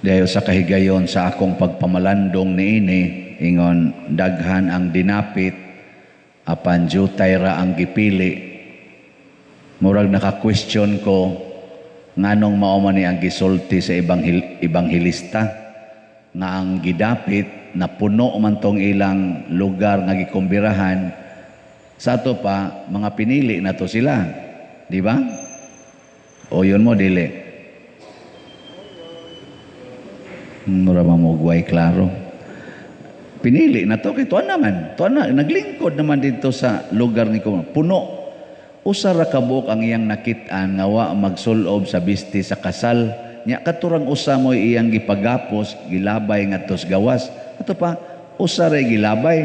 Dayo sa kahigayon sa akong pagpamalandong niini, ingon daghan ang dinapit apan jutay ra ang gipili. Murag naka-question ko nganong mao man ni ang gisulti sa ibanghilista nga ang gidapit na puno man tong ilang lugar nga gikumbirahan sa ato pa mga pinili na to sila, di ba? O yun mo dili. Mura mamugway klaro. Pinili na to kay tuan naman. Tuan na naglingkod naman dito sa lugar ni ko. Puno. Usa ra ka buok ang iyang nakit-an nga wa magsulob sa bisti sa kasal. Nya katurang usa mo iyang gipagapos, gilabay ngadto sa gawas. Ato pa usa ra gilabay.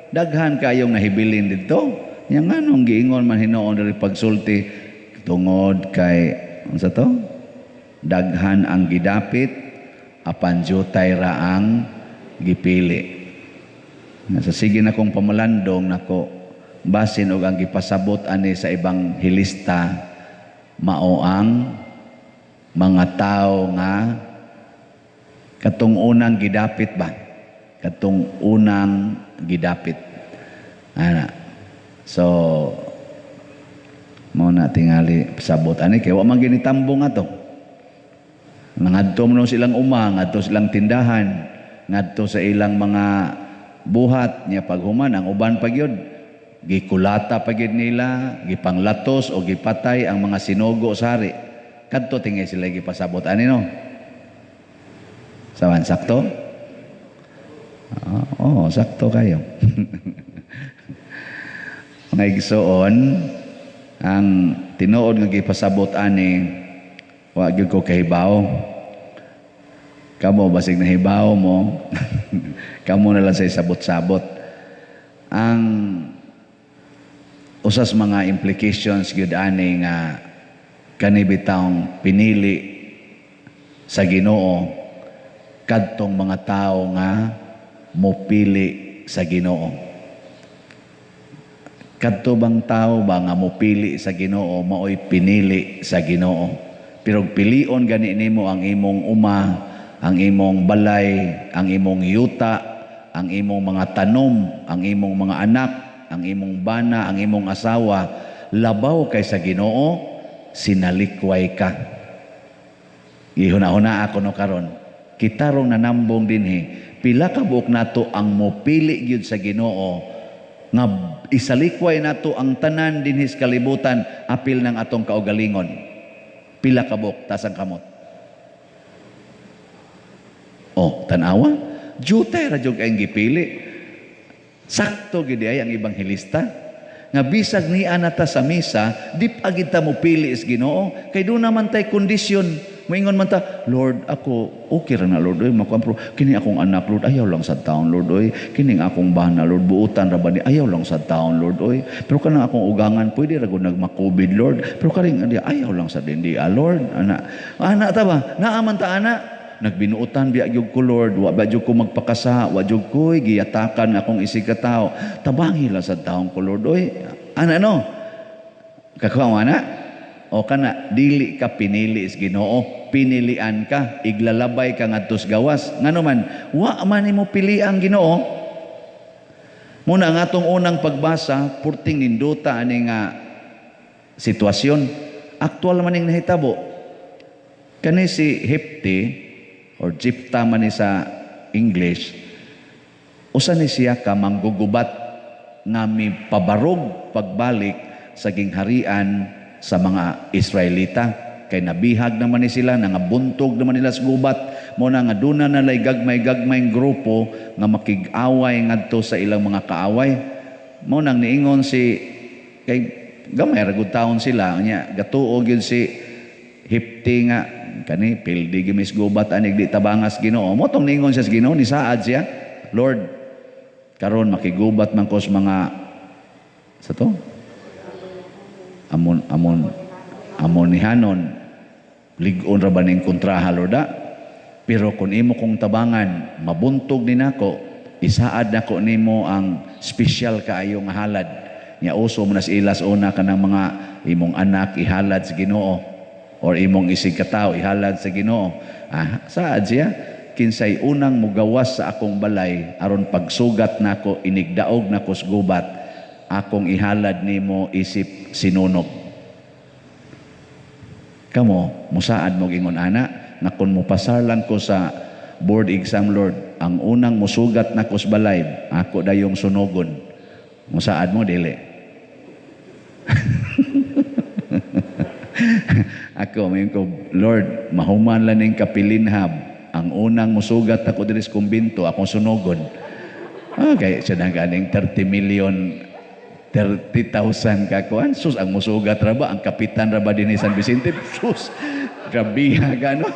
Daghan kayong nahibilin didto. Nya nganong giingon man hinuon diri pagsulti tungod kay unsa to? Daghan ang gidapit apan jutay ra ang gipili. Sa sige na kong pamalandong nako basin og ang gipasabot ani sa ibanghilista mao ang mga tao nga katong unang gidapit ba? Katong unang gidapit. Ana. So mao na tingali pasabot ani kay wa man ginitambong ato. Ngadto man silang uma, ngadto silang tindahan, ngadto sa ilang mga buhat niya paghuman ang uban pa gyud gikulata pa gyud nila, gipanglatos o gipatay ang mga sinugo sa hari. Kadto tingay sila gipasabot ani no. Sawan sakto? Oh, sakto kayo. Mga igsoon, ang tinuod nga gipasabot ani wa gyud ko kahibaw. Kamo basig nahibaw mo, kamo na lang sa sabot-sabot. Ang usas mga implications gyud ani nga kani bitawng pinili sa Ginoo kadtong mga tawo nga mopili sa Ginoo. Kadto bang tao ba nga mopili sa Ginoo maoy pinili sa Ginoo? Pero pilion gani nimo ang imong uma, ang imong balay, ang imong yuta, ang imong mga tanom, ang imong mga anak, ang imong bana, ang imong asawa, labaw kay sa Ginoo, sinalikway ka. Gihuna-huna ako no karon. Kita rong nanambong dinhi, pila ka buok nato ang mopili gyud sa Ginoo nga isalikway nato ang tanan dinhi sa kalibutan apil ng atong kaugalingon. Pila ka buok tas ang kamot. Oh, tanawa, jutay ra jud ang gipili. Sakto gid ay ang ibanghilista nga bisag niya nata sa misa, di pa gid ta mopili sa Ginoo kay do naman tay kondisyon. Moingon man ta, Lord, ako okay ra na Lord oy, makuan pero kini akong anak Lord, ayaw lang sa taon Lord oy, kining akong bana Lord, buutan ra ba ni, ayaw lang sa taon Lord oy. Pero kanang akong ugangan pwede ra gud nagma-COVID Lord, pero karing ayaw lang sa dindi ah, Lord, ana. Ana ta ba? Naa man ta ana. Nagbinuotan biya gyud ko Lord, wa ba gyud ko magpakasa, wa gyud ko'y giyatakan akong isig ka tawo. Tabangi lang sa taon ko Lord oy. Ana no? Kakuha mo ana? O kana dili ka pinili sa Ginoo, pinilian ka, iglalabay ka ngadto sa gawas. Ngano man, wa man nimo pili ang Ginoo. Muna ang atong unang pagbasa, purting ninduta ani nga sitwasyon. Aktual man ning nahitabo. Kani si Hepti or Jipta man ni sa English, usa ni siya ka manggugubat nga mipabarog pagbalik sa gingharian sa mga Israelita. Kay nabihag naman ni sila, nangabuntog naman nila sa gubat. Mo na nga duna na lay gagmay-gagmay grupo nga makig-away ngadto sa ilang mga kaaway. Mo nang niingon si kay gamay ra gud taon sila nya gatuo gyud si Hipti nga kani pildi gimis gubat anig di tabangas Ginoo. Mo tong niingon siya sa Ginoo, ni saad siya, Lord, karon makigubat man ko sa mga sa to Amon Amon Amonihanon, lig-on ra ba ning kontraha Lord ah? Pero kung imo kong tabangan mabuntog ni nako, isaad nako nimo ang special kaayo nga halad. Nya uso mo na sa ilas una kanang mga imong anak ihalad sa Ginoo. Or imong isig katao ihalad sa Ginoo. Ah, saad siya? Kinsay unang mugawas sa akong balay aron pagsugat nako, inigdaog nako sa gubat, akong ihalad nimo isip sinunog. Kamo, musaad mo ingon ana nga kun mopasar lang ko sa board exam, Lord, ang unang musugat nako sa balay, ako dayong sunogon. Musaad mo, dili? Ako, mayon ko, Lord, mahuman lang ning kapilinhab. Ang unang musugat ako diri sa kumbinto, akong sunogon. Okay, siya na ganing 30 million, 30,000 kakuan. Sus, ang musugat ra ba? Ang kapitan ra ba din ni San Vicente? Sus, grabiha ka, no?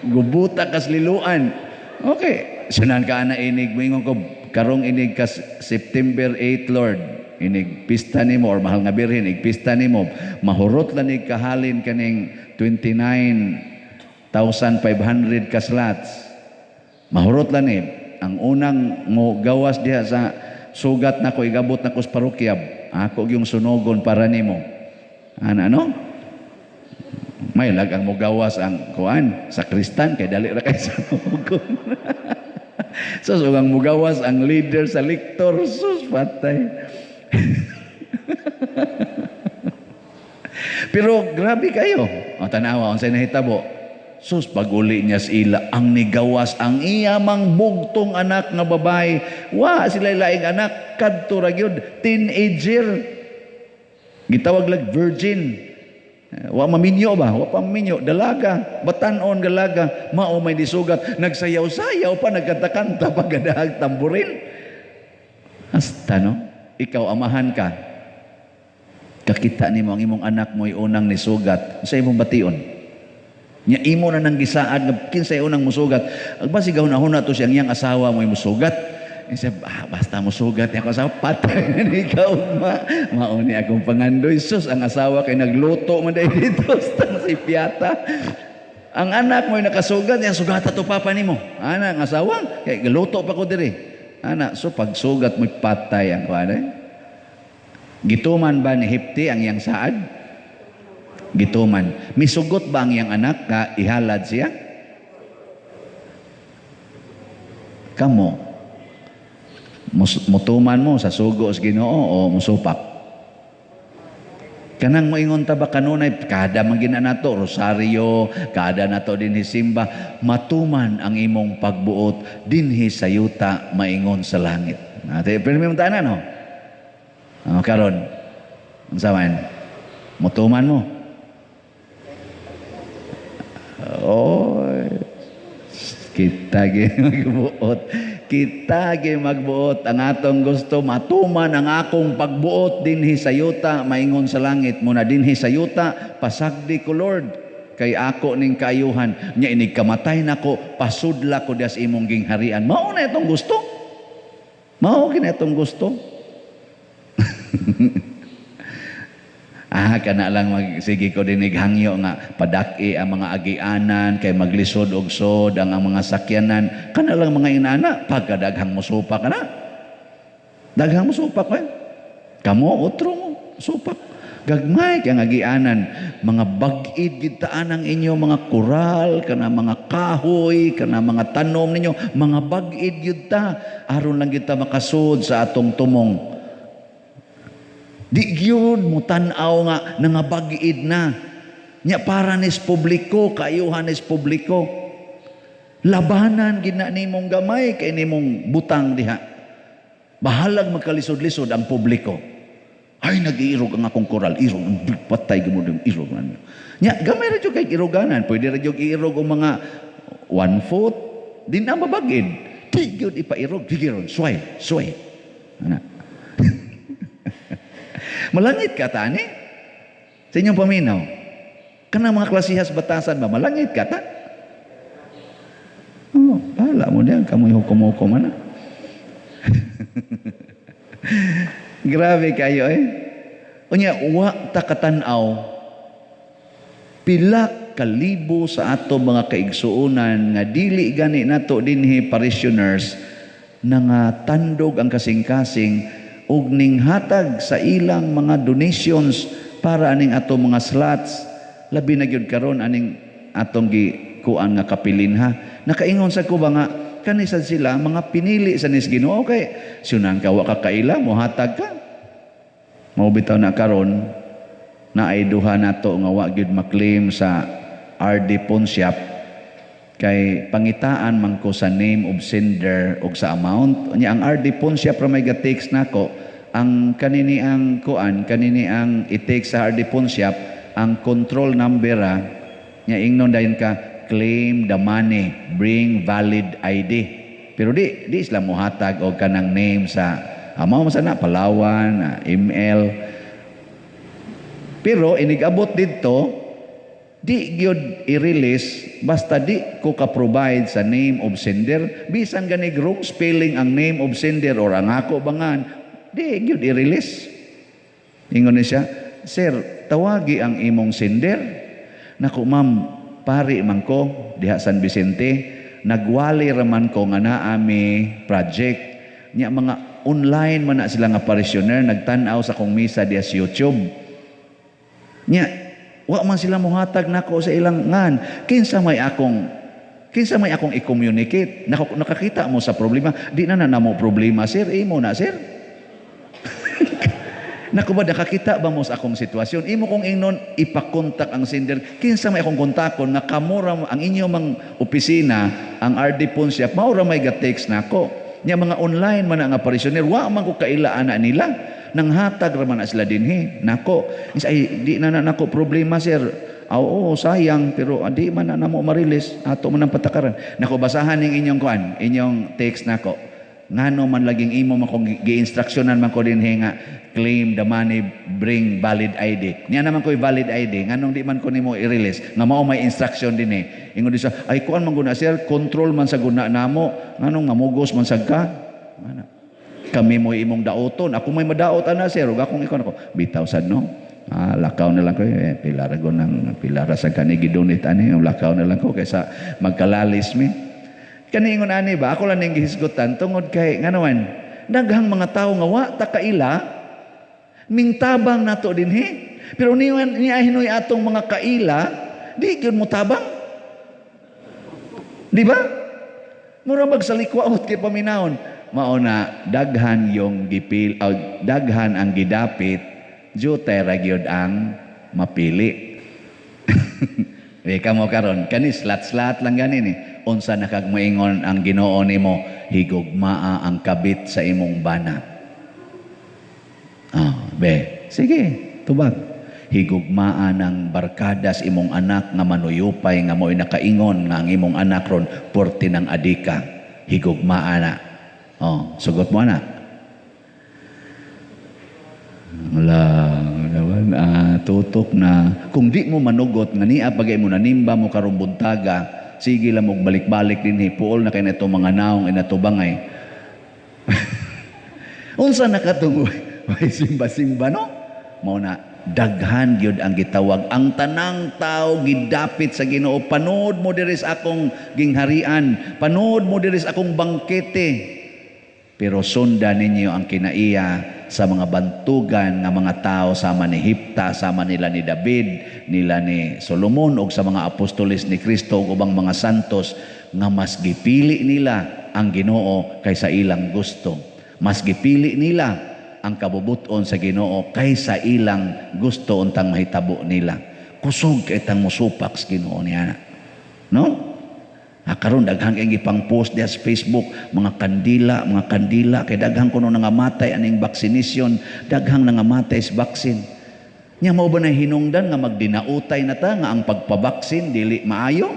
Gubuta kas liluan. Okay, sunan ka na inig, moingon ko, karong inig ka September 8, Lord, inig pista nimo or mahal nga birhen, inig pista nimo, mahurot lang nig kahalin kaning 29,500 ka slots. Mahurot lang ni. Ang unang mo gawas diha sa sugat nako, igabot nako sa parokya, ako yung sunogon para nimo. Ana, no? May lag ang mugawas ang kuan sa kristan kay dali ra kay sunogon. So, so ang mugawas ang leader sa liktor, sus, patay. Pero grabe kayo. O tanawa unsay nahitabo. Sus, pag-uli niya sa ila, ang nigawas ang iya mang bugtong anak nga babae. Wa sila laing anak, kadto ra gyud, teenager. Gitawag lag virgin. Wa maminyo ba? Wa pa maminyo. Dalaga, batan-on dalaga, mao may disugat, nagsayaw-sayaw pa, nagkanta-kanta pa, gadahag tamburin. Hasta no? Ikaw amahan ka. Kakita nimo ang imong anak mo'y unang nisugat sa imong bation. Nya imo na nang gisaad nga kinsay unang musugat. Agbasi gahuna-huna to siyang iyang asawa mo'y musugat. Siya, basta musugat niya ako asawa, patay na ni ikaw, ma. Mao ni akong pangandoy. Sus, ang asawa kay nagluto man dahil dito sa si Piata. Ang anak mo'y nakasugat, niya sugata to papa nimo. Ana, ang asawa, kay galuto pa ko diri. Ana, so pagsugat mo'y patay ang kuan eh. Gituman ba ni Hipti ang iyang saad? Gituman. Misugot ba ang iyang anak nga ihalad siya? Kamo, mutuman mo sa sugo sa Ginoo o musupak? Kanang moingon ta ba kanunay kada man gina nato rosaryo, kada nato dinhi simba, matuman ang imong pagbuot dinhi sa yuta maingon sa langit. Ate, pero may tanan no. Oh, karon unsa man? Mutuman mo. Oh, kita gi magbuot. Kita gi magbuot ang atong gusto matuman ang akong pagbuot dinhi sa yuta maingon sa langit. Muna dinhi sa yuta pasagdi ko, Lord, kay ako ning kaayuhan nya inig kamatay nako pasudla ko dias imong gingharian. Mao na itong gusto. Mao gid itong gusto. Ah, kana lang magsige ko dinig hangyo nga padaki ang mga agianan kay maglisod og sod ang mga sakyanan. Kana lang mga inana pagkadaghang mosupak kana. Daghang mosupak eh. Kamo otro mo supak. Gagmay kay ang agianan, mga bag-id gid taan ang inyo mga koral, kana mga kahoy, kana mga tanom ninyo, mga bag-id gyud ta aron lang gyud ta makasud sa atong tumong. Di gyud mo tan-aw nga nangabag-id na. Nya para nis publiko, kaayuhan nis publiko. Labanan gid na nimong gamay kay nimong butang diha. Bahalag magkalisod-lisod ang publiko. Ay, nag-iirog ang akong koral. Irog, patay gid mo ding irog. Nya gamay ra jud kay iroganan. Pwede ra jud iirog og mga 1 foot. Di na mabag-id. Di gyud ipairog. Di gyud sway, sway. Ana. Malangit ka tani sa inyong paminaw. Kanang mga klasihas batasan ba malangit ka ta? Oh, bahala mo diyan kamoy hukom-hukom ana. Grabe kayo eh. Unya wa ta katan-aw pila kalibo sa ato mga kaigsuonan nga dili gani nato dinhi parishioners nga tandog ang kasing-kasing og ning hatag sa ilang mga donations para aning ato mga slots. Labi na gyud karon aning atong gikuan nga kapilinha. Nakaingon sa ko ba nga kani sad sila mga pinili sa nis Ginoo, kay sunan ka wa ka kaila, mohatag ka. Mao bitaw na karon na ay duha nato nga wa gyud maklaim sa RD Pawnshop kay pangitaan man ko sa name of sender og sa amount. Nya ang RD Pawnshop ra may ga-text nako. Ang kanini, ang kuan kanini, ang i-text sa RD Pawnshop ang control number nya ingnon dayon ka, "Claim the money, bring valid ID." Pero di sila mohatag og kanang name sa amo man sana, Palawan, ML. Pero inigabot didto, di gyud i-release basta di ko ka-provide sa name of sender. Bisan ganig wrong spelling ang name of sender or ang ako bangan, di gyud i-release. Ingon ni siya, "Sir, tawagi ang imong sender." Naku ma'am, pari man ko diha San Vicente, nagwali raman ko nga naa mi project. Nya mga online man na sila nga parishioner, nagtan-aw sa akong misa diha sa YouTube. Nya, wa man sila muhatag nako sa ilang ngan. Kinsa may akong i-communicate? Nakakita mo sa problema. Di na na namo problema, sir. Imo na, sir. Naku ba, nakakita ba mo sa akong sitwasyon? Imo kong ingnon, ipakontak ang sender. Kinsa may akong kontakon nga kamura ang inyo mang opisina, ang RD Pawnshop, mao ra may ga-text nako. Nya mga online man na nga parishioner, wa man ko kaila ana nila. Nanghatag ra man na sila dinhi. Nako, is ay di na na nako problema, sir. Oo, sayang, pero di man na namo ma-release. Ato man ang patakaran. Nako, basahan ning inyong kuan, inyong text nako. Ngano man laging imo man kung gi-instructionan man ko dinhi nga "Claim the money, bring valid ID." Niya naman ko'y valid ID, nganong di man ko nimo i-release nga mao may instruction dinhi? Ingon di sa, ay kuan man guna sir, control man sa guna namo, nganong mamugos man sad ka? Ana. Kami mo imong daoton, ako may madaot ana sir, ug akong ikaw nako. Bitaw sad, no. Ah, lakaw na lang ko eh, pila ra nang pila ra sa kani gidonate ani, lakaw na lang ko kaysa magkalalis mi. Kani ingon ani ba, ako lang ning gihisgutan tungod kay ngano daghang mga tawo nga wa ta kaila mingtabang nato dinhi. Pero niya niya hinoy atong mga kaila, di gyud mo tabang. Di ba? Mura bag sa likwaot kay paminawon. Mao na daghan yung gipil, daghan ang gidapit, jutay ra gyud ang mapili. Di ka mo karon kani slat-slat lang gani ni. Unsa na kag moingon ang Ginoo nimo, higugmaa ang kabit sa imong bana. Ah, be. Sige, tubag. Higugmaa ng barkadas imong anak nga manuyupay nga mo'y nakaingon nga ang imong anak ron porte ng adika. Higugmaa na. Oh, sugot mo na. Wala, naman, tutok na. Kung di mo manugot, nga niya pagay mo nanimba mo karong buntaga, sige lang mo balik-balik din, puol na kay na mga naong inatubangay. Unsa nakatungo? May simba-simba, no? Mao na, daghan gyud ang gitawag. Ang tanang tao gidapit sa Ginoo. "Panood mo diri sa akong gingharian. Panood mo diri sa akong bangkete." Pero sundan ninyo ang kinaiya sa mga bantugan nga mga tao sama ni Hipta, sama nila ni David, nila ni Solomon ug sa mga apostoles ni Kristo ug ubang mga santos nga mas gipili nila ang Ginoo kaysa ilang gusto. Mas gipili nila ang kabubuton sa Ginoo kaysa ilang gusto untang mahitabo nila. Kusog kay tang musupak sa Ginoo niya. No? Ah, karon daghan kay gipang post diha sa Facebook, mga kandila kay daghan kuno nangamatay aning vaccination, daghang nangamatay sa vaccine. Nya mao ba na hinungdan nga magdinautay na ta nga ang pagpabaksin dili maayo?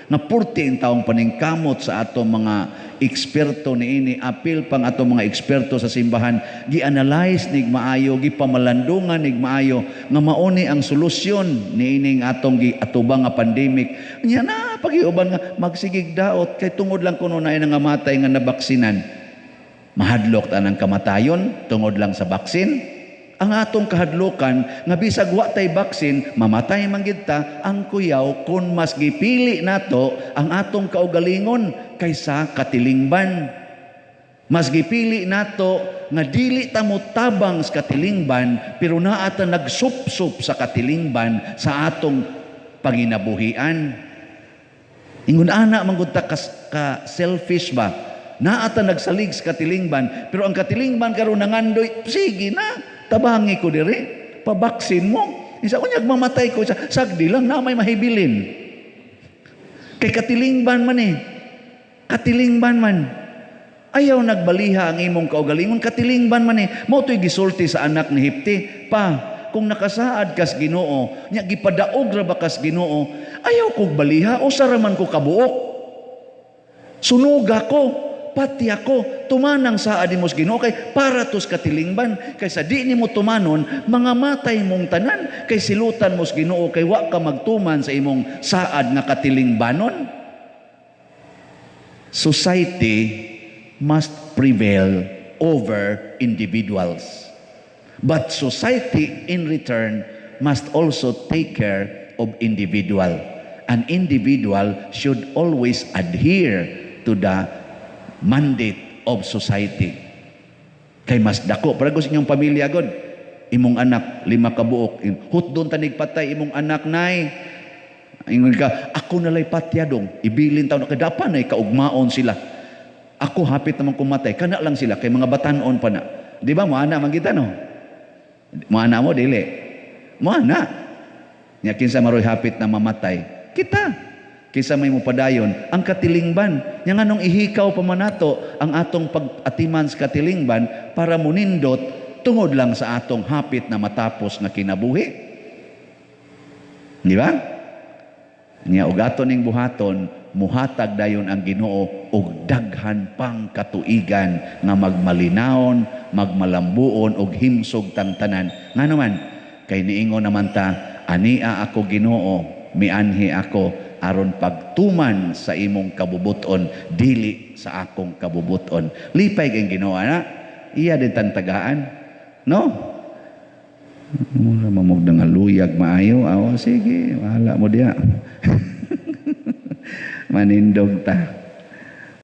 Nga purti ang taong paningkamot sa ato mga eksperto niini, apil pang ato mga eksperto sa simbahan, gi-analyze nig maayo, gipamalandungan nig maayo nga mauni ang solusyon niining atong giatubang nga pandemic. Nya na pagiuban nga magsigig daot kay tungod lang kuno na nangamatay nga nabaksinan. Mahadlok ta ng kamatayon tungod lang sa baksin. Ang atong kahadlokan nga bisag wa tay baksin, mamatay man gid ta, ang kuyaw kung mas gipili nato ang atong kaugalingon kaysa katilingban. Mas gipili nato nga dili ta motabang sa katilingban, pero naa ta nagsupsup sa katilingban sa atong panginabuhian. Ingon ana man gud ta ka selfish ba? Naa ta nagsalig sa katilingban, pero ang katilingban karon nangandoy, sige na, tabangi ko diri, pabaksin mo. Isa unyag mamatay ko, isa, sagdi lang na may mahibilin. Kay katilingban man eh. Katilingban man. Ayaw nagbaliha ang imong kaugalingon, katilingban man eh. Mao to'y gisulti sa anak ni Jefte, "Pa, kung nakasaad kas Ginoo, nya gipadaog ra ba kas Ginoo, ayaw kog baliha, usa ra man ko kabuok. Sunuga ko, pati ako, tumanang saad nimo sa Ginoo kay para tos katilingban. Kay sa di nimo tumanon, mga matay mong tanan, kay silutan mo sa Ginoo kay wa ka magtuman sa imong saad nga katilingbanon." Society must prevail over individuals. But society in return must also take care of individual. An individual should always adhere to the mandate of society. Kay mas dako para sa inyong pamilya god. Imong anak lima ka buok, hutdon tanig patay imong anak, nay. Ingon ka, "Ako nalay patya dong, ibilin taon kay dapat na kaugmaon sila. Ako hapit naman kumatay, kana lang sila kay mga batanon pa na." Di ba mo ana man kita, no? Mo ana mo dili? Mo ana. Nya kinsa maroy hapit na mamatay? Kita. Kinsa may mopadayon? Ang katilingban. Nya nganong ihikaw pa man nato ang atong pag-atiman sa katilingban para munindot tungod lang sa atong hapit na matapos nga kinabuhi? Di ba? Nya og ato ning buhaton, muhatag dayon ang Ginoo og daghan pang katuigan nga magmalinawon, magmalambuon og himsog tang tanan. Ngano man? Kay niingon naman ta, "Ania ako, Ginoo, mianhi ako aron pagtuman sa imong kabubuton, dili sa akong kabubuton." Lipay kay Ginoo na, iya din tantagaan. No? Mura mamog nga luyag maayo. Aw, sige, bahala mo diya. Manindog ta.